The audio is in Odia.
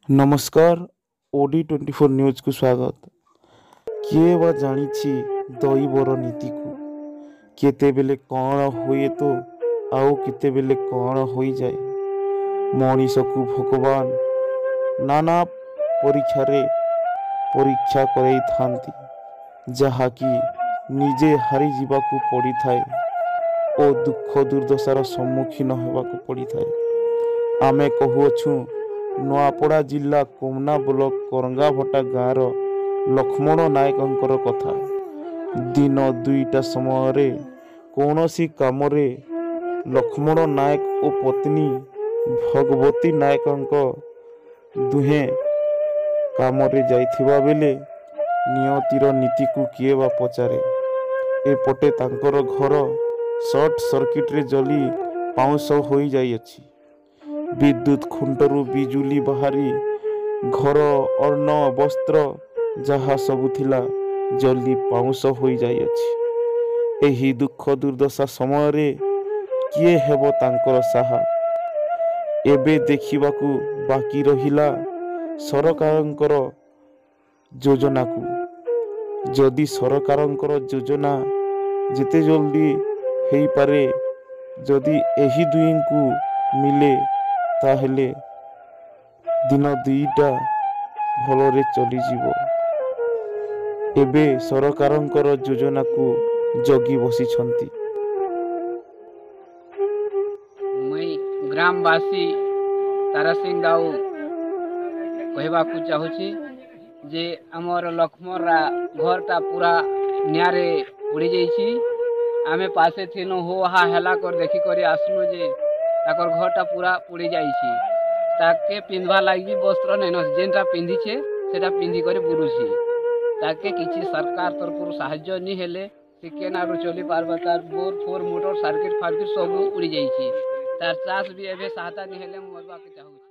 ନମସ୍କାର, ଓଡି 24 ନ୍ୟୁଜକୁ ସ୍ୱାଗତ। କିଏ ବା ଜାଣିଛି ଦୈବର ନୀତିକୁ? କେତେବେଳେ କ'ଣ ହୁଏ ତ ଆଉ କେତେବେଳେ କ'ଣ ହୋଇଯାଏ। ମଣିଷକୁ ଭଗବାନ ନାନା ପରୀକ୍ଷାରେ ପରୀକ୍ଷା କରାଇଥାନ୍ତି, ଯାହାକି ନିଜେ ହାରିଯିବାକୁ ପଡ଼ିଥାଏ ଓ ଦୁଃଖ ଦୁର୍ଦ୍ଦଶାର ସମ୍ମୁଖୀନ ହେବାକୁ ପଡ଼ିଥାଏ। ଆମେ କହୁଅଛୁ ନୂଆପଡ଼ା ଜିଲ୍ଲା କୋମନା ବ୍ଲକ କରଙ୍ଗାଭଟା ଗାଁର ଲକ୍ଷ୍ମଣ ନାୟକଙ୍କର କଥା। ଦିନ 2ଟା ସମୟରେ କୌଣସି କାମରେ ଲକ୍ଷ୍ମଣ ନାୟକ ଓ ପତ୍ନୀ ଭଗବତୀ ନାୟକଙ୍କ ଦୁହେଁ କାମରେ ଯାଇଥିବା ବେଳେ ନିୟତିର ନୀତିକୁ କିଏ ବା ପଚାରେ? ଏପଟେ ତାଙ୍କର ଘର ସର୍ଟ ସର୍କିଟରେ ଜଳି ପାଉଁଶ ହୋଇଯାଇଅଛି। ବିଦ୍ୟୁତ ଖୁଣ୍ଟରୁ ବିଜୁଳି ବାହାରି ଘର, ଅନ୍ନ, ବସ୍ତ୍ର ଯାହା ସବୁ ଥିଲା ଜଳି ପାଉଁଶ ହୋଇଯାଇଅଛି। ଏହି ଦୁଃଖ ଦୁର୍ଦ୍ଦଶା ସମୟରେ କିଏ ହେବ ତାଙ୍କର ସାହା? ଏବେ ଦେଖିବାକୁ ବାକି ରହିଲା ସରକାରଙ୍କର ଯୋଜନାକୁ। ଯଦି ସରକାରଙ୍କର ଯୋଜନା ଯେତେ ଜଲ୍ଦି ହେଇପାରେ, ଯଦି ଏହି ଦୁହିଁଙ୍କୁ ମିଲେ, ତାହେଲେ ଦିନ 2ଟା ଭଲରେ ଚଳିଯିବ। ଏବେ ସରକାରଙ୍କର ଯୋଜନାକୁ ଜଗି ବସିଛନ୍ତି। ମୁଇଁ ଗ୍ରାମବାସୀ ତାରା ସିଂ ଦାଉ କହିବାକୁ ଚାହୁଁଛି ଯେ ଆମର ଲକ୍ଷ୍ମଣରା ଘରଟା ପୁରା ନିଆଁରେ ପୋଡ଼ି ଯାଇଛି। ଆମେ ପାଶେ ଥିନୁ, ହୋ ହା ହେଲା କରି ଦେଖିକରି ଆସିଲୁ ଯେ ତାକର ଘରଟା ପୁରା ପୋଡ଼ି ଯାଇଛି। ତାକେ ପିନ୍ଧବା ଲାଗି ବି ବସ୍ତ୍ର ନାଇଁନ, ଯେନ୍ଟା ପିନ୍ଧିଛେ ସେଟା ପିନ୍ଧିକରି ବୁଲୁଛି। ତାକେ କିଛି ସରକାର ତରଫରୁ ସାହାଯ୍ୟ ନି ହେଲେ ସେ କେନ୍ ଆଡ଼ୁ ଚଲି ପାରବା? ତାର ବୋର୍ ଫୋର୍, ମୋଟର, ସାର୍କିଟ୍ ଫାର୍କିଟ୍ ସବୁ ଉଡ଼ି ଯାଇଛି। ତାର ଚାଷ ବି ଏବେ ସହାୟତା ନି ହେଲେ ମରବାକେ ଚାହୁଁଛି।